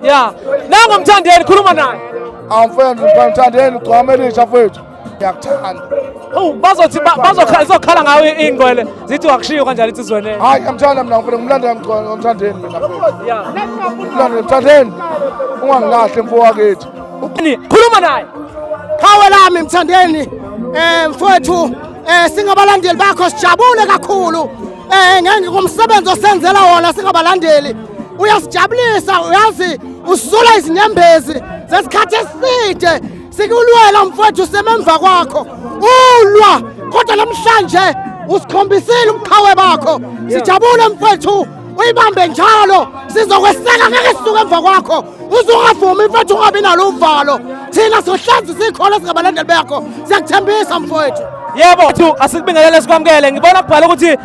Ya. Nangu Mthandeni, khuluma naye. Awumfethu, Mthandeni, ugcwama elisha mfethu. Ngiyakuthanda. Oh, bazothi bazokhala, izokhala ngawe ingqwele zithi wakushiyo kanjani insizwa le. Hayi, ngiyamthanda mina mfethu, ngimlandela Mthandeni mina mfethu. Ya. Ngimlandela Mthandeni. Ungangilahli mfo wakithi. Khuluma naye. Qhawe lami Mthandeni, mfowethu, singabalandeli bakho sijabule kakhulu ngeke ngomsebenzi osenzela wona singabalandeli. Uyasijabulisa, uyazi usula izinyembezi zesikhathi eside sikulwela mfowethu, sememva kwakho ulwa, kodwa namhlanje usikhombisile ubuqhawe bakho. Sijabule mfowethu, uyibambe njalo, sizokweseka, ngeke sisuke emva kwakho. Uzungavumi mfowethu ungabi nalo uvalo, thina sohlanzi sikhona singabalandeli bakho, siyakuthembisa mfowethu. Yebo, thu asikubingelele sikwamukele. Ngibona kubhala ukuthi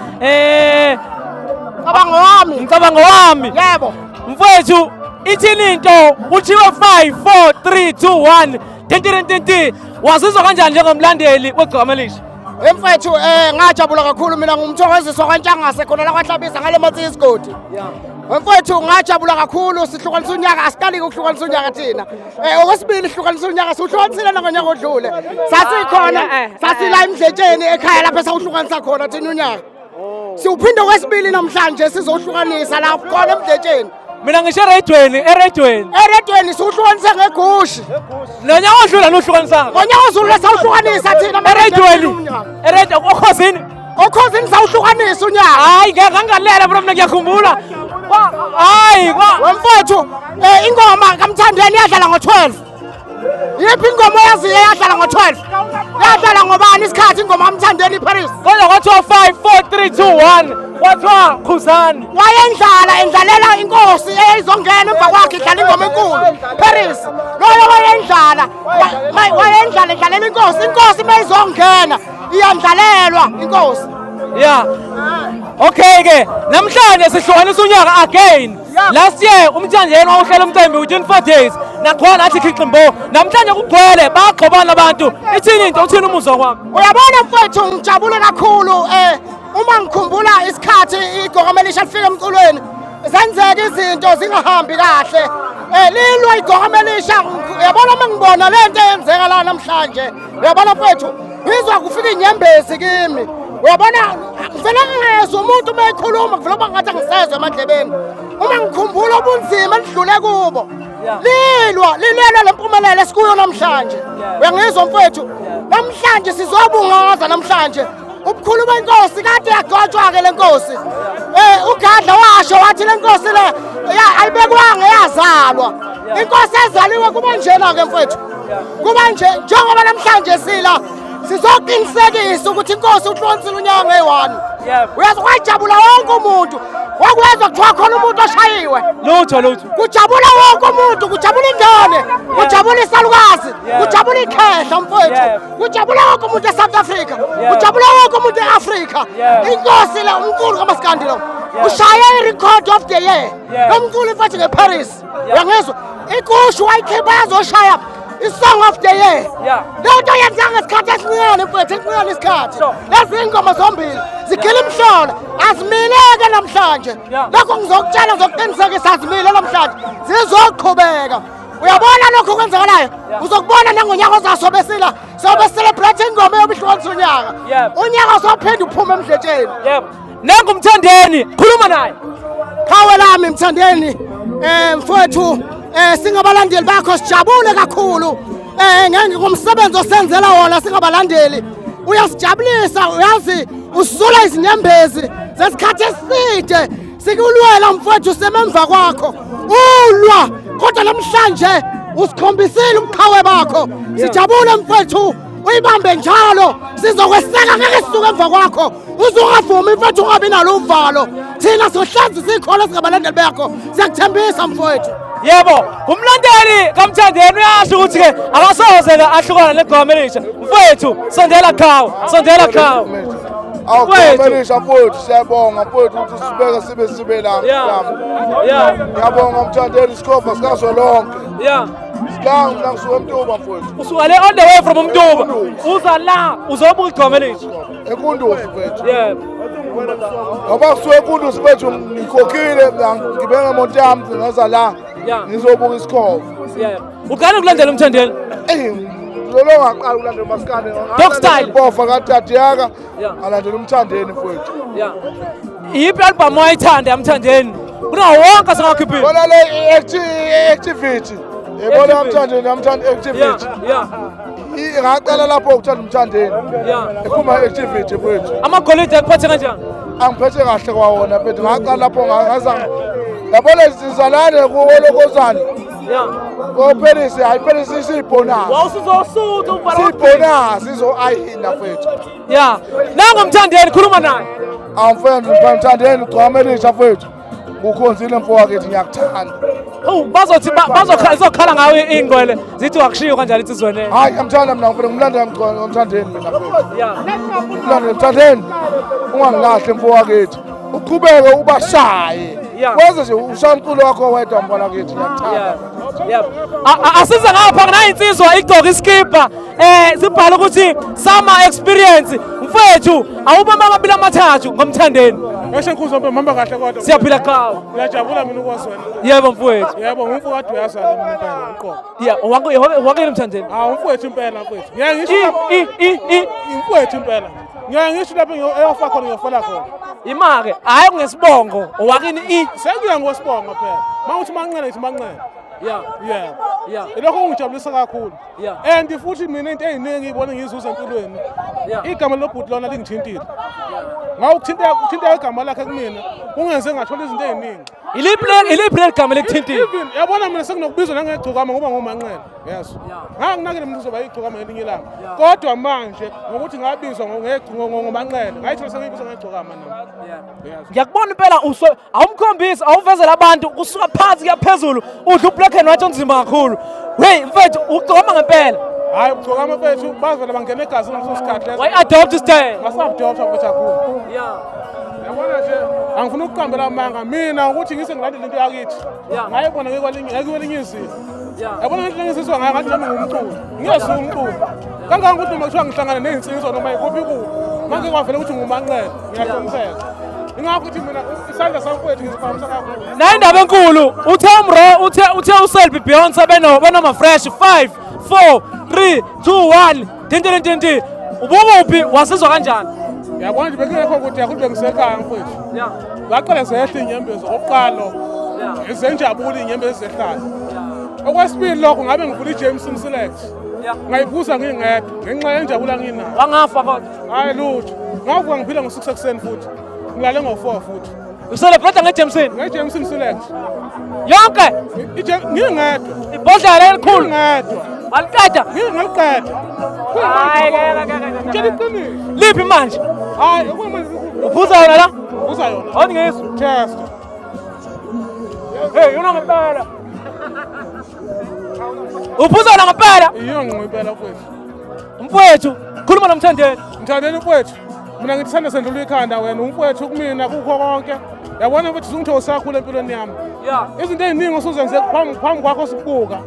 Mcabango wami. Mcabango wami. Yebo. Mfowethu, ithini into? Kuthiwe 5 4 3 2 1. Tintirintinti. Wazizwa kanjani njengomlandeli weGcokama Elisha? Mfethu, ngajabula kakhulu mina, ngumthokoziswa kwaNtshangase khona la kwaHlabisa ngale Matsi isigodi. Mfethu, ngajabula kakhulu, sihlukanisa unyaka, asiqali ukuhlukanisa unyaka thina. Okwesibili sihlukanisa unyaka, siwuhlukanisile nangonyaka odlule. Sasikhona, sasila emdletsheni ekhaya lapho esawuhlukanisa khona thina unyaka. Siwuphinde okwesibili namhlanje sizohlukanisa la khona emdletsheni. Mina ngisho eredweni, eredweni. Eredweni siwuhlukanise ngegushi. Nonyaka odlula nuhlukanisanga. Ngonyaka odlule sawuhlukanisa thina eredweni. Eredweni okhosini. Okhosini sawuhlukanisa unyaka. Hayi, ngeke ngangalela bro, mina ngiyakhumbula. Hayi, kwa mfowethu, ingoma kaMthandeni yadlala ngo-12. Yiphi ingoma oyaziyo eyadlala ngo-12? Yadlala ngobani isikhathi ingoma kaMthandeni iParis? Kodwa kwathiwa 5 4 3 2 1. Kwathiwa Khuzani. Wayendlala, endlalela inkosi eyayizongena emva kwakhe idlala ingoma enkulu Paris. Loyo wayendlala, wayendlala endlalela inkosi, inkosi mayizongena iyandlalelwa inkosi. Yeah. Okay ke, namhlanje sihlukanisa unyaka again. Last year uMthandeni wawuhlela umcimbi within 4 days. Nakhona athi khiqimbo. Namhlanje kugcwele, bayagxobana abantu. Ithini into, uthini umuzwa kwakho? Uyabona mfowethu, ngijabule kakhulu uma ngikhumbula isikhathi iGcokama Elisha lifika emculweni. Zenzeka izinto zingahambi kahle. Lilwa iGcokama Elisha, uyabona uma ngibona lento eyenzeka la namhlanje. Uyabona mfowethu, ngizwa kufika inyembezi kimi. Uyabona ngivele ngezwe umuntu uma ekhuluma kuvele kuba ngathi angisezwe emadlebeni. Uma ngikhumbula ubunzima elidlule kubo. Lilwa, lilwela lempumelelo esikuyo namhlanje. Uyangizwa mfowethu? Namhlanje sizobungaza namhlanje. Ubukhulu benkosi kade yagcotshwa-ke le nkosi. uGadla washo wathi le nkosi le ayibekwanga, yazalwa. Inkosi ezaliwe kuba njena-ke mfowethu. Kuba nje njengoba namhlanje sila sizoqinisekisa ukuthi inkosi uhlonsile unyaka ngeyi-1. Uyazi kwajabula wonke umuntu. Wakwezwa kuthiwa khona umuntu oshayiwe. Lutho, lutho. Kujabula wonke umuntu, kujabula ingane, kujabula isalukazi, kujabula ikhehla mfowethu. Kujabula wonke umuntu eSouth Africa, kujabula wonke umuntu eAfrica. Inkosi le umculo kaMaskandi lo. Ushaye i-record of the year. Lo mculo mfethu ngeParis. Uyangizwa? Ikushu wayikhipha yazoshaya i-song of the year. Leyo nto yenzeka ngesikhathi esincane mfethu, esincane isikhathi. Lezi ingoma zombili zigila imhlola, azimileke namhlanje. Lokho ngizokutshela, ngizokuqinisekisa, azimile namhlanje, zizoqhubeka. Uyabona lokho kwenzakalayo, uzokubona nangonyaka ozayo sobe sila, sobe celebrate ingoma eyobe ihlukanisa unyaka. Unyaka sowuphinda uphume emdletsheni. Nangu Mthandeni, khuluma naye. Qhawe lami Mthandeni, mfowethu, singabalandeli bakho sijabule kakhulu. Ngeke ngomsebenzi osenzela wona singabalandeli. Uyasijabulisa, uyazi usula izinyembezi zesikhathi eside sikulwela mfowethu, sememva kwakho ulwa, kodwa namhlanje usikhombisile ubuqhawe bakho. Sijabule mfowethu, uyibambe njalo, sizokweseka, ngeke sisuke emva kwakho. Uzungavumi mfowethu ungabi nalo uvalo, thina sohlanzi sikhona singabalandeli bakho, siyakuthembisa mfowethu. Yebo, umlandeli kaMthandeni uyasho ukuthi ke akasoze ke ahlukana neGcokama Elisha. Mfowethu, sondela khawu, sondela khawu. Awugcokama Elisha mfowethu, siyabonga mfowethu ukuthi sibeke sibe sibe la. Ngiyabonga Mthandeni, isikhova sikazwelonke. Sikangi mina ngisuka eMtuba mfowethu. Usuka le all the way from uMtuba. Uza la uzobuka iGcokama Elisha. EKunduzi mfowethu. Yebo. Ngoba kusuka eKunduzi mfowethu ngikhokhile ngibeka ngemoto yami ngaza la. Ngizobuka isikhova. Yeah. Uqala ukulandela uMthandeni? Eh, lolo ngaqala ukulandela uMaskandi. Dog style. Bofa kaDadiyaka. Alandela uMthandeni mfowethu. Yeah. Iyiphi album wayithanda yaMthandeni? Kunawo wonke asengakhiphile. Bona le activity. Yebona yaMthandeni yaMthandeni activity. Yeah. Ngaqala lapho ukuthanda uMthandeni. Yeah. Ekhuluma activity mfowethu. Amagolide akuphathe kanjani? Angiphethe kahle kwawona mfethu. Ngaqala lapho ngaza yabona sizalane kuwolokozane. Yeah. Kophelisi hayi phelisi isibonus. Wawusuzosutha ubhala. Sibonus izo ayinda mfethu. Yeah. Nangu Mthandeni khuluma naye. Awumfethu Mthandeni ugcwama elisha mfethu. Ukhonzile mfowethu ngiyakuthanda. Oh bazothi bazokhala izokhala ngawe ingqwele zithi wakushiya kanjani insizwa le. Hayi ngiyamthanda mina ngifuna ngimlandela Mthandeni mina mfethu. Yeah. Ngimlandela Mthandeni. Ungangilahli mfowethu. Uqhubeke ubashaye. Wenze nje ushaya umculo wakho wedwa mfana kithi ngiyakuthanda. Yeah. Asize ngapha nayi insizwa igqoka iskipa sibhala ukuthi summer experience mfethu awubamba amabili amathathu ngoMthandeni. Ngisho nkuzo mbe mhamba kahle kodwa. Siyaphila qhawe. Ngiyajabula mina ukwazi wena. Yebo mfowethu. Yebo ngumfo kade uyazana mina impela uqobo. Yeah, wako wakini Mthandeni. Ah umfowethu impela mfowethu. Ngeke ngisho I umfowethu impela. Ngeke ngisho lapho eyofa khona ngiyofela khona. Imake hayi ngesibongo owakini i sekuya ngosibongo phela. Mawuthi manqele ngithi manqele. Yeah. Yeah. Yeah. Ilokho kungijabulisa kakhulu. Yeah. And futhi mina into eziningi ngibona ngiyizuza empilweni. Igama lobhuti lona lingithintile. Ngawukuthinta kuthinta igama lakhe kumina kungenze ngathola izinto eziningi. Iliphi leli gama likuthintile? Even yabona mina sekunokubizwa nangegcokama ngoba ngumanqele. Yes. Nganginakile mina uzoba igcokama ngelinye ilanga. Kodwa manje ngokuthi ngabizwa ngomanqele ngayithola sengiyibizwa ngegcokama nami. Ngiyakubona impela awumkhombisi awuvezela abantu kusuka phansi kuya phezulu udla ublack and white onzima kakhulu. Hey mfethu ugcokama ngempela. Hayi ugcokama mfethu bavele bangena egazini ngaleso sikhathi leso. Why adopt style? Ngasa-adopt mfethu kakhulu. Yeah. Yabona nje angifuni ukuqambela amanga mina ukuthi ngise ngilandele into yakithi. Ngayibona ngikwelinye izinga. Yabona ngento engisizwa ngayo ngathi nami ngumculo. Ngiyesuka umculo. Kangangokuthi noma kuthiwa ngihlangana nezinsizwa noma ikuphi kuphi. Manje kwavela ukuthi ngumanqele ngiyahlonipheka. Ingakho ukuthi mina isandla sami mfowethu ngisiphakamisa kakhulu. Nayi indaba enkulu uthe umro uthe uSelby Beyonce benoma fresh 5 4 3 2 1 tinti tinti ubukuphi wasizwa kanjani? Yabona nje bekungekho ukuthi yakuthi bengisekhaya mfowethu. Yeah. Ngaqala zehla inyembezi okokuqala. Izenjabulo inyembezi zehlayo. Okwesibili lokho ngabe ngivula iJameson Select. Ngayiphuza ngingedwa ngenxa yenjabulo anginayo. Wangafa kodwa. Hayi lutho. Ngavuka ngiphila ngo6 ekuseni futhi. Ngilale ngo4 futhi. Ucelebrate ngeJameson? NgeJameson Select. Yonke? Ngingedwa. Ibhodlela elikhulu. Ngingedwa. Waliqeda? Ngingaliqeda. Hayi ngeke. Ngitshela iqiniso. Liphi manje? Hayi okwamanje uphuza yona la? Uphuza yona. Awuthi ngizwe. Test. Hey, yona ngempela. Uphuza yona ngempela? Iyo ngqo impela mfowethu. Mfowethu, khuluma noMthandeni. Mthandeni mfowethu. Mina ngithanda sendlula ikhanda wena umfowethu kumina kukho konke. Yabona mfowethu usungithokoza kakhulu empilweni yami. Yeah. Izinto eziningi osuzenze phambi kwakho sibuka.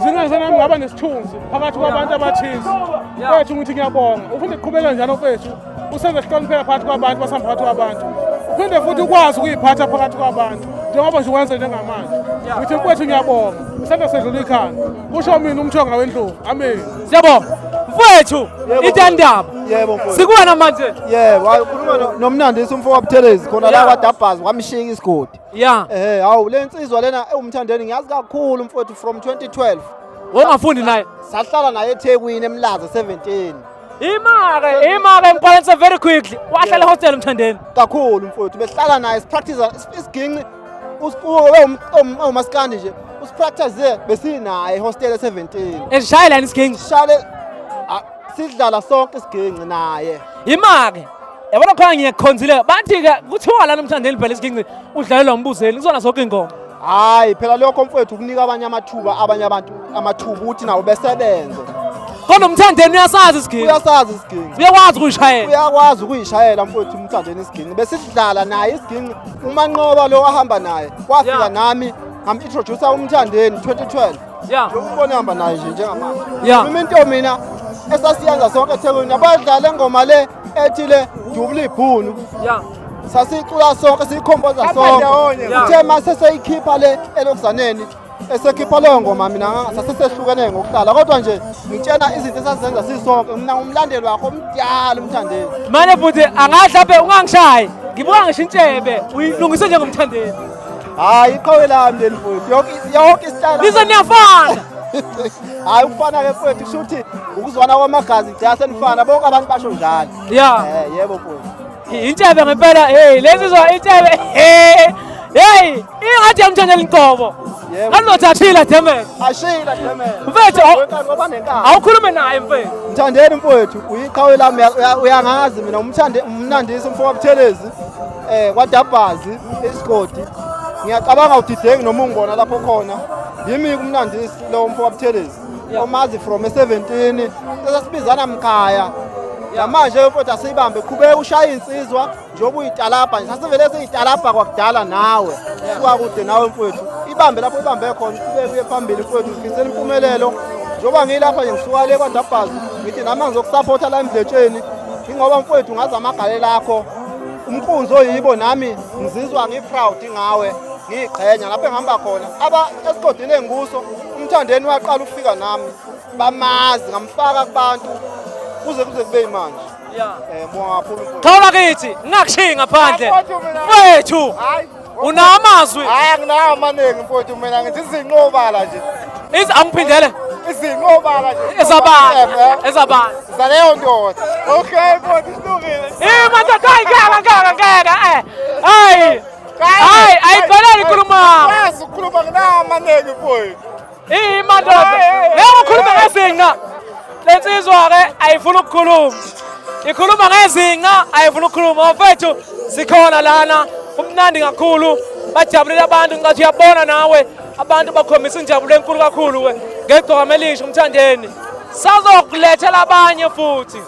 Zingenze nami ngaba nesithunzi phakathi kwabantu abathize. Mfowethu ngithi ngiyabonga. Uphinde uqhubeke njalo mfowethu. Usenze sihlonipheke phakathi kwabantu basihamba phakathi kwabantu. Uphinde futhi ukwazi ukuyiphatha phakathi kwabantu njengoba nje wenza njengamanje. Ngithi mfowethu ngiyabonga. Isandla sedlula ikhanda. Kusho mina umthonga wendlovu. Amen. Siyabonga. Mfowethu, itandaba. Yebo mfowethu. Sikuwena manje. Yebo, hayi ukhuluma noMnandisi umfo waButhelezi khona la kwaDabhazi kwamshika isigodi. Yeah. Hawu le nsizwa lena ewumthandeni ngiyazi kakhulu mfowethu from 2012. Wongafundi naye. Sahlala naye eThekwini eMlaza 17. Imake ngibalance very quickly. Wahlala ehostel uMthandeni. Kakhulu mfowethu behlala naye sipractice isiginci umaskandi nje usipractice besinaye ehostel e17. Eshayela isiginci. Shale sidlala sonke isiginci naye. Imake. Yabona khona ngiyakhonzile bathi ke kuthiwa lana uMthandeni phela isiginci udlalelwa umbuzeli kuzona zonke ingoma. Hayi phela lokho mfowethu ukunika abanye amathuba abanye abantu amathuba ukuthi nabo besebenze. Kodwa uMthandeni uyasazi isiginci. Uyasazi isiginci. Uyakwazi ukuyishayela. Uyakwazi ukuyishayela mfowethu uMthandeni isiginci. Besidlala naye isiginci uManqoba lo wahamba naye. Wafika nami ngam-introduce uMthandeni 2012. Yeah. Ubona hamba naye nje njengamanje. Yeah. Uma into mina esasiyenza sonke eThekwini abadlala ingoma le ethi le dubula ibhunu. Yeah. Sasicula sonke siyikhompoza sonke. Uthe mase seyikhipha le elokuzaneni Esekhipha leyo ngoma mina sasesehlukene ngokuhlala kodwa nje ngitshena izinto esazenza sisonke mina ngumlandeli wakho omdala uMthandeni. Manje bhuti angahlabe ungangishayi. Ngibuka ngisho intshebe uyilungise njengomthandeni. Hayi iqhawe lami leli mfowethu yonke yonke isitayela. Nize niyafana. Hayi ukufana ke mfowethu kusho ukuthi ukuzwana kwamagazi gcina senifana bonke abantu basho njalo. Yeah. Eh yebo mfowethu. Intshebe ngempela hey lensizwa intshebe hey hey ingathi yamthandela inkobo. Yebo. Ngalothi damn it. Ashila damn it. Mfethu ngoba nenkani. Awukhulume naye mfethu. Mthandeni mfowethu uyiqhawe lami uyangazi mina umthande umnandisi umfo waButhelezi kwaDabhazi isigodi. Ngiyacabanga udideki noma ungibona lapho khona. Yimi kumnandisi lo mfo waButhelezi. Omazi from e17 sesibizana mkhaya. Namanje mfowethu asiyibambe qhubeka ushaya insizwa njengoba uyitalabha nje sasivele siyitalabha kwakudala nawe suka kude nawe mfowethu ibambe lapho ibambe khona uqhubeke uye phambili mfowethu ngifisela impumelelo njengoba ngilapha nje ngisuka le kwaDabhazi ngithi nami ngizokusapotha la emdletsheni ingoba mfowethu ngazi amagalelo akho umkunzi oyibo nami ngizizwa ngi-proud ngawe ngiyiqhenya lapho engihamba khona aba esigodini engikuso uMthandeni waqala ukufika nami bamazi ngamfaka kubantu kuze kuze kube yimanje. Ngibonga kakhulu mfowethu. Thola kithi ngingakushiyi ngaphandle. Mfowethu. Unamazwi. Hayi anginawo amaningi mfowethu mina ngithi izinqobala nje. Iz angiphindele. Izinqobala nje. Ezabani? Ezabani? Zaleyo ndoda. Okay mfowethu silungile. Eh madoda hayi ngeke ngeke ngeke eh. Hayi. Hayi ayipheleli inkulumo. Yazi ukukhuluma nginawo amaningi mfowethu. Ih madoda. Ngeke ukhulume ngezinqa. Lensizwa ke ayifuni ukukhuluma. Ikhuluma ngezinqa ayifuni ukukhuluma. Mfethu sikhona lana kumnandi kakhulu. Bajabulela abantu ngathi uyabona nawe abantu bakhombisa injabulo enkulu kakhulu ke ngegcokama elisha uMthandeni. Sazokulethela abanye futhi.